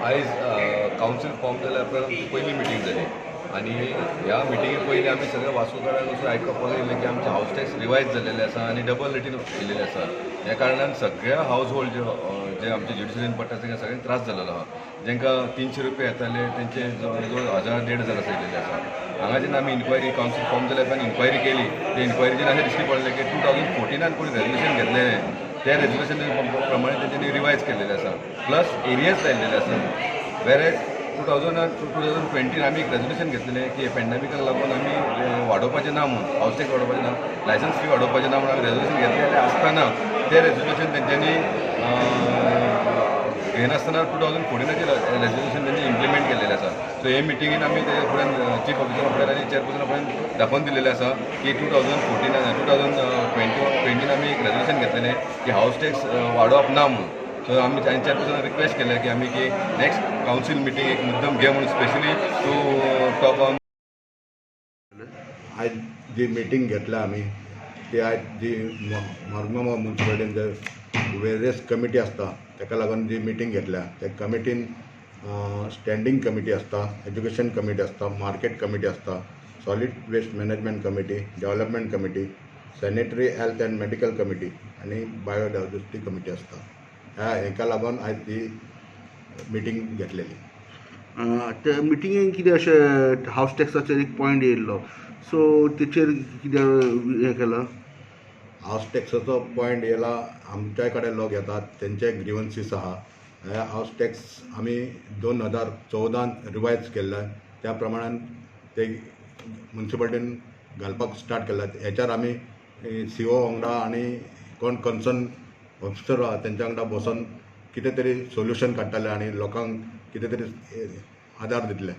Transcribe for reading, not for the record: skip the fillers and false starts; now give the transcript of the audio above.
आयज council form जाल्या उपरांत आमची पयली मिटींग जाली आनी ह्या मिटिंगे पयलीं आमी सगळे वास्कोकारांक वचून आयकपाक येयलें की आमचे हावस टॅक्स रिवायज जाल्लेले आसा आनी डबल रेटीन येयलेले आसा. ह्या कारणान सगळ्या हावज होल्ड जे आमचे ज्युडिशरीन पडटा तांकां सगळ्यांक त्रास जाल्लो आहा. जांकां 300 रुपया येताले, तेंचे जवळ जवळ हजार, 1500 अशें येयलेले आसा. हांगा जेन्ना आमी इन्क्वायरी, कावन्सील फॉर्म जाल्या उपरांत इन्क्वायरी केली, ते इन्क्वायरीचेर अशें दिश्टी पडलें की 2014नान कोणी रेजोल्युशन घेतलेलें, त्या रेजोल्युशन प्रमाणे तेंच्यांनी रिवायज केल्लेलें आसा, प्लस एरियर्स लायलेले आसा. वेरेज 2020न आमी एक रेजोल्युशन घेतलेलें की पेंडेमिकाक लागून आमी वाडोवपाचें ना म्हूण, हावस टॅक्स वाडोवपाचें ना, लायसन्स फी वाडोवपाचें ना म्हूण आमी रेजोल्युशन घेतलेलें आसतना तें रेजोल्युशन तेंच्यांनी घेनासतना 2014नाचें रेजोल्युशन तेंणी इम्प्लिमेंट केल्लेलें आसा. सो हे मिटिंगेन आमी ते फुड्यान चीफ ऑफिसरा फुड्यान आनी चेअरपर्सना फुड्यान दाखोवन दिलेलें आसा की 2014, 2021न आमी एक रेजोल्युशन घेतलेलें की हावस टॅक्स वाडोवप ना म्हणून. सो आमी तांच्या चेअरपर्सनाक रिक्वेस्ट केलें की आमी की नेक्स्ट कावन्सील मिटींग एक मुद्दम घे म्हणून, स्पेशली टू टॉक ऑन. आयज जी मिटींग घेतल्या आमी, ती आयज जी मरगांव मुन्सिपालिटीन जे वेरियस कमिटी आसता, ताका लागून जी मिटींग घेतल्या, त्या कमिटीन स्टँडींग कमिटी आसता, एज्युकेशन कमिटी आसता, मार्केट कमिटी आसता, solid waste management committee, development committee, sanitary health and medical committee आनी बायोडायवर्सिटी कमिटी आसता. ह्या हेका लागून आयज ती मिटींग घेतलेली. त्या मिटिंगेन कितें अशें हावस टॅक्साचेर एक पॉयंट येयल्लो, सो तेचेर कितें हें केलां? हावस टॅक्साचो पॉयंट येयला. आमच्या कडेन लोक येतात, तेंचे ग्रिवन्सीस आहा. हे हावस टॅक्स आमी 2014न रिवायज केल्ले, त्या प्रमाणान ते मुन्सिपालिटीन घालपाक स्टार्ट केला. हेच्यार आमी सीओ वांगडा आनी कोण कन्सर्न ऑफिसर आहा तेंच्या वांगडा बसोन कितें तरी सोल्युशन काडटले आनी लोकांक कितें तरी आदार दितले.